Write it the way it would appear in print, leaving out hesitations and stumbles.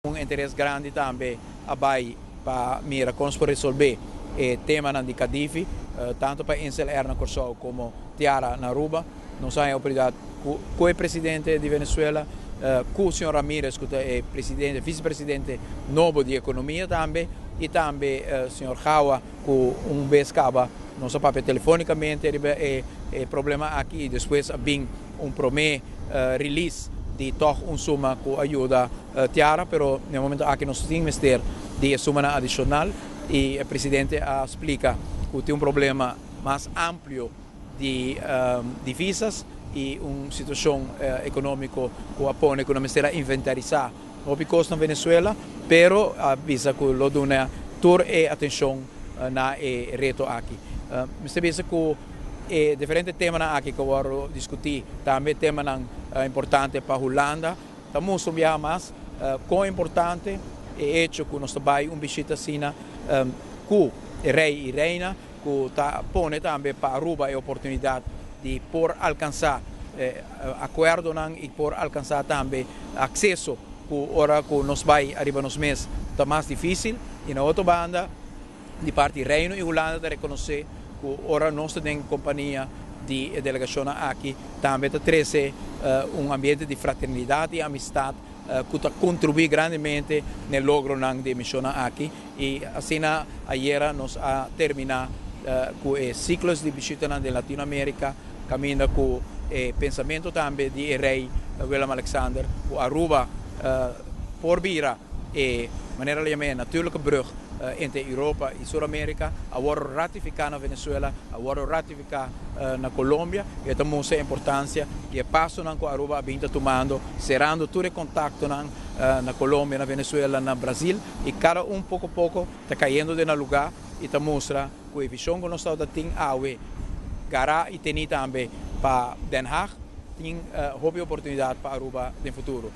Un interes grandi tambe a bay pa mira con por resolve e tema di Cadivi, tanto pa Insel Air na Corsou como Tiara na Aruba. Nos a haya oportunidad cu e presidente di Venezuela, cu señor Ramirez, cu ta presidente, vicepresidente nobo di economia tambe, y tambe señor Jaua, cu un bes caba nos a papia telefonicamente riba e problema aki y despues a bin un prome release di toch un suma cu a yuda Tiara, pero na momento aki nos tin mester di suma adicional y e presidente a splica cu tin un problema mas amplio di divisas y un situacion economico cu a pone cu mester a inventarisa hopi cos na Venezuela, pero a bisa cu lo duna tur e atencion na e reto aki. Mester bisa cu e diferente tema aki cu a wordo discuti, tambe tema importante pa Hulanda, ta mustra mas con importante e hecho cu nos bay un bishita asina cu rey y reina, cu ta pone tambe pa Aruba e oportunidad di por alcansa acuerdo y por alcansa tambe acceso cu ora cu nos bay ariba nos mes ta mas dificil. Y na otro banda, di parti Reino y Hulanda ta reconoce cu ora nos tin compania di delegacion aki tambe ta trece un ambiente di fraternidad y amistad cu ta contribui grandemente na logro di mision aki. Y asina ayera nos a termina cu e ciclo di bishita na Latinoamerica, caminda cu e pensamento tambe di rey Willem Alexander, cu Aruba por bira e manera yama natuurlijke brug entre Europa y Sur America, a wordo ratifica na Venezuela, a wordo ratifica na Colombia, y ta mustra e importancia y e paso cu Aruba a bin tumando, cerando tur e contacto na Colombia, na Venezuela, na Brasil, y cada un poco poco ta cayendo na luga y ta mustra cu e vision cu nos tin awe, gara y tin tambe pa Den Haag, tin hopi oportunidad pa Aruba den futuro.